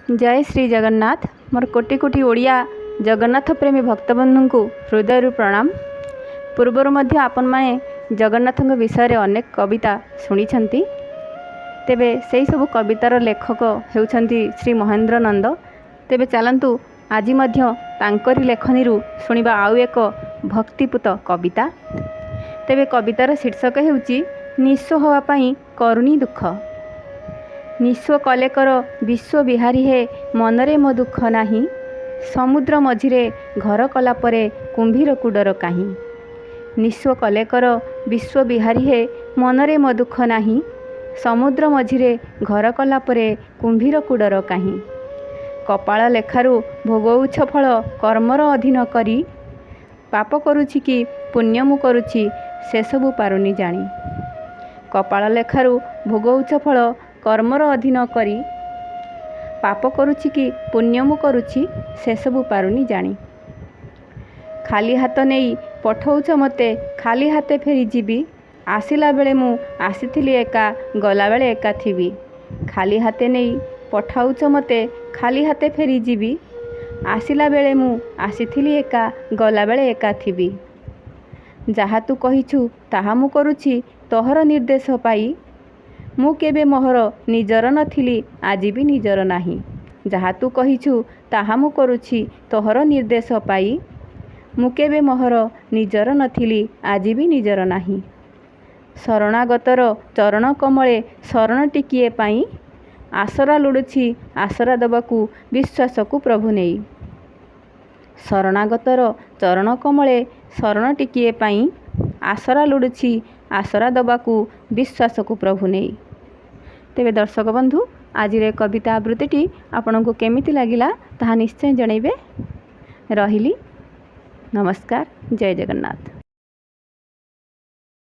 ଜୟ ଶ୍ରୀ ଜଗନ୍ନାଥ। ମୋର କୋଟି କୋଟି ଓଡ଼ିଆ ଜଗନ୍ନାଥ ପ୍ରେମୀ ଭକ୍ତବନ୍ଧୁଙ୍କୁ ହୃଦୟରୁ ପ୍ରଣାମ। ପୂର୍ବରୁ ମଧ୍ୟ ଆପଣମାନେ ଜଗନ୍ନାଥଙ୍କ ବିଷୟରେ ଅନେକ କବିତା ଶୁଣିଛନ୍ତି। ତେବେ ସେହିସବୁ କବିତାର ଲେଖକ ହେଉଛନ୍ତି ଶ୍ରୀ ମହେନ୍ଦ୍ର ନନ୍ଦ। ତେବେ ଚାଲନ୍ତୁ, ଆଜି ମଧ୍ୟ ତାଙ୍କରି ଲେଖନୀରୁ ଶୁଣିବା ଆଉ ଏକ ଭକ୍ତିପୂତ କବିତା। ତେବେ କବିତାର ଶୀର୍ଷକ ହେଉଛି ନିଃସ୍ୱ ହେବା ପାଇଁ କରୁନି ଦୁଃଖ। ନିଃସ୍ୱ କଲେ କର ବିଶ୍ୱ ବିହାରୀ ହେ, ମନରେ ମୋ ଦୁଃଖ ନାହିଁ। ସମୁଦ୍ର ମଝିରେ ଘର କଲା ପରେ କୁମ୍ଭୀରକୁ ଡର କାହିଁ? ନିଃସ୍ୱ କଲେ କର ବିଶ୍ୱ ବିହାରୀ ହେ, ମନରେ ମୋ ଦୁଃଖ ନାହିଁ। ସମୁଦ୍ର ମଝିରେ ଘର କଲା ପରେ କୁମ୍ଭୀରକୁ ଡର କାହିଁ? କପାଳ ଲେଖାରୁ ଭୋଗଉଛ ଫଳ କର୍ମର ଅଧୀନ କରି। ପାପ କରୁଛି କି ପୁଣ୍ୟ ମୁଁ କରୁଛି, ସେସବୁ ପାରୁନି ଜାଣି। କପାଳ ଲେଖାରୁ ଭୋଗଉଛ ଫଳ କର୍ମର ଅଧୀନ କରି। ପାପ କରୁଛି କି ପୁଣ୍ୟ ମୁଁ କରୁଛି, ସେସବୁ ପାରୁନି ଜାଣି। ଖାଲି ହାତ ନେଇ ପଠଉଛ ମୋତେ, ଖାଲି ହାତେ ଫେରିଯିବି। ଆସିଲା ବେଳେ ମୁଁ ଆସିଥିଲି ଏକା, ଗଲାବେଳେ ଏକା ଥିବି। ଖାଲି ହାତେ ନେଇ ପଠାଉଛ ମୋତେ, ଖାଲି ହାତେ ଫେରିଯିବି। ଆସିଲା ବେଳେ ମୁଁ ଆସିଥିଲି ଏକା, ଗଲାବେଳେ ଏକା ଥିବି। ଯାହା ତୁ କହିଛୁ ତାହା ମୁଁ କରୁଛି ତୋହର ନିର୍ଦ୍ଦେଶ ପାଇ। ମୁଁ କେବେ ମୋହର ନିଜର ନଥିଲି, ଆଜି ବି ନିଜର ନାହିଁ। ଯାହା ତୁ କହିଛୁ ତାହା ମୁଁ କରୁଛି ତୋହର ନିର୍ଦ୍ଦେଶ ପାଇ। ମୁଁ କେବେ ମୋହର ନିଜର ନଥିଲି, ଆଜି ବି ନିଜର ନାହିଁ। ଶରଣାଗତର ଚରଣ କମଳେ ଶରଣ ଟିକିଏ ପାଇଁ ଆସରା ଲୋଡ଼ୁଛି ଆସରା ଦେବାକୁ ବିଶ୍ୱାସକୁ ପ୍ରଭୁ ନେଇ। ଶରଣାଗତର ଚରଣ କମଳେ ଶରଣ ଟିକିଏ ପାଇଁ ଆସରା ଲୋଡ଼ୁଛି ଆସରା ଦେବାକୁ ବିଶ୍ୱାସକୁ ପ୍ରଭୁ ନେଇ। ତେବେ ଦର୍ଶକ ବନ୍ଧୁ, ଆଜିର ଏ କବିତା ଆବୃତ୍ତିଟି ଆପଣଙ୍କୁ କେମିତି ଲାଗିଲା, ତାହା ନିଶ୍ଚୟ ଜଣାଇବେ। ରହିଲି, ନମସ୍କାର, ଜୟ ଜଗନ୍ନାଥ।